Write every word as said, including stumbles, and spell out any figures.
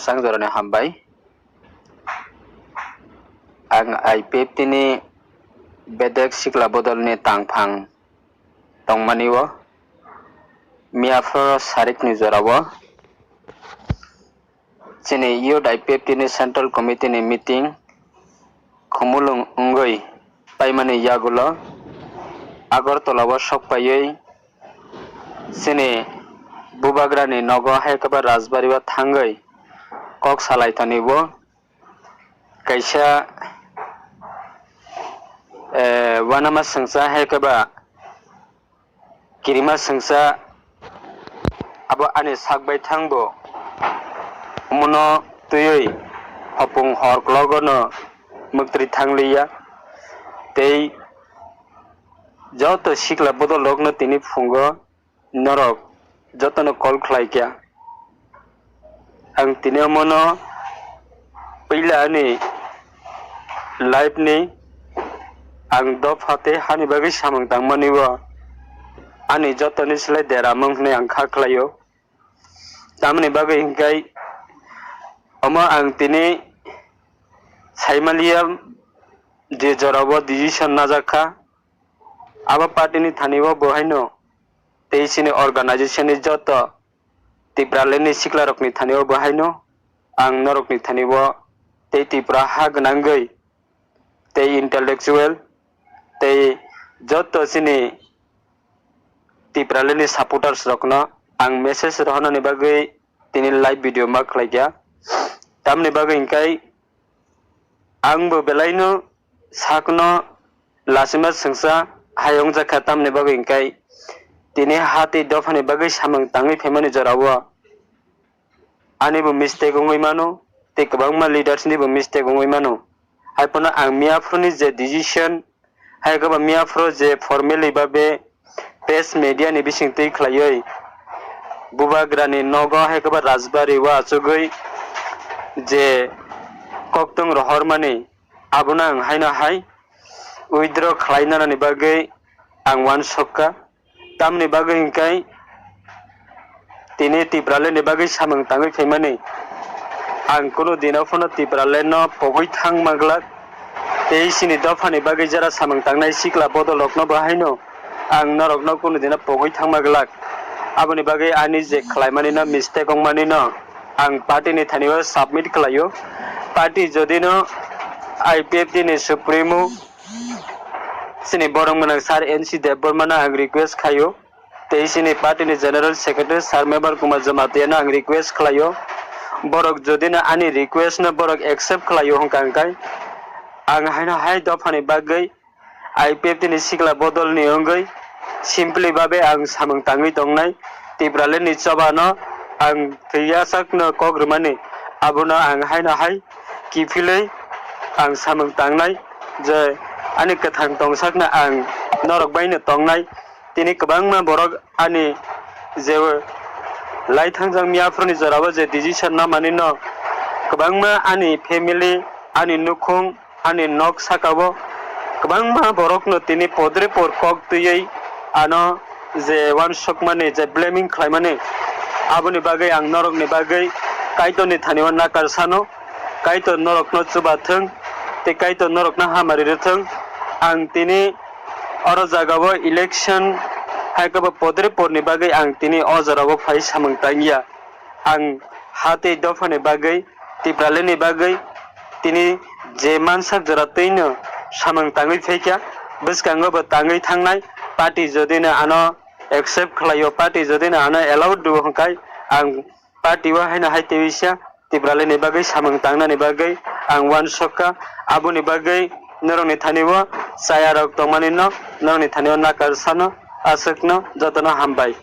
Kwchang jorani hambai. Ang I P F T ni bedek sikla bodolni tangphang tongmani o miyaphoro sarikni jorao chini Youth I P F T ni Central Committee ni meeting khumulwng wngwi paimani yagulo Agartala o sokpaiwi chini Bubagrani nogo hai khe ba Rajbari o thangwi kok salai tonwi bo kaisa, eh, uanama swngcha hai khe ba kirima swngcha abo ani sak bai thang bo omono twiwi hopung hor kologo no mwktwi thang liya tei joto sikla bodol rok no tini phungo norok jotono call khlai kha. Ang tini omono puila ani life ni ang dopha tei hani bagwi samung tangmani o ani jotoni slai deramung hwnwi ang kha khlaio. Tamoni bagwi hinkhai omo ang tini saimaliya je jorao decision najak kha, abo party ni thani o bo haino tei chini organization ni joto Tipraland ni sikla rokni thani o bo haino ang norokni thani o tei Tripura ha gwnangwi tei intellectual tei joto chini Tipraland ni supporters rokno ang message rohornani bagwi tini live video ma khlai kha. Tamni bagwi hinkhai ang bo belaino sakno lachima swngsa hai wngjakha, tamni bagwi hinkhai tini ha tei dophani bagwi samung tangwi phaimani jorao ani bo mistake wngwi mano tei kwbangma leaders ni bo mistake wngwi mano. Hai phano ang miyaphuruni je decision, hai khe bo miyaphuru je formally babe press media ni bising twi khlaiwi Bubagrani nogo hai khe bo Rajbari o achugwi je koktwng rohormani, abono ang haino hai withdraw khlai nanani bagwi ang uansukha. Tamni bagwi hinkhai tini Tipraland ni bagwi samung tangwi phaimani ang kunu dino phano Tipraland no pogwi thangma glak tei chini dophani bagwi jera samung tangnai sikla bodol rokno bo haino ang norokno kunu dino pogwi thangma glak. Aboni bagwi ani je khlaimani no mistake wngmani no ang party ni thani o submit khlaio. Party jodi no I P F T ni supremo chini borok mwnang Sir N C Debbarma no ang request khaio, tei chini party ni general secretary Sir Mebar Kumar Jamatia no ang request khlaio, borok jodi no ani request no borok accept khlaio hwnkha hwnkhe ang haino hai dophani bagwi I P F T ni sikla bodol ni wngwi simply babe ang samung tangwi tongnai, Tipraland ni choba no ang thwi yachak no kok rwmani, abono ang haino hai kiphilwi ang samung tangnai je ani kwthang tongsakno ang norok bai no tongnai. Tini kwbangma borok ani je lai thangjak miyaphuruni jorao je decision namani no kwbangma ani family, ani nukhung, ani nok sakao kwbangma borokno tini podre por kok twiwi ano je uansukmani, je blaming khlaimani, aboni bagwi ang norokni bagwi Kaitorni thani o nakar sano. Kaitor norokno chuba thwng tei Kaitor norokno hamari rw thwng. Ang tini oro jagao election hai khe bo podre porni bagwi ang tini o jorao phai samung tangya. Ang ha tei dophani bagwi, Tipraland ni bagwi tini je mansak jora twino samung tangwi phaikha, bwskango bo tangwi thangnai. Party jodi no ano accept khlaio, party jodi no ano allowed rwo hwnkhe ang party o haino hai twiwi sa Tipraland ni bagwi samung tangnani bagwi ang uansukha. Aboni bagwi norokni thani o chaya rok tongmani no norokni thani o nakar sano, aswkno jotono hambai.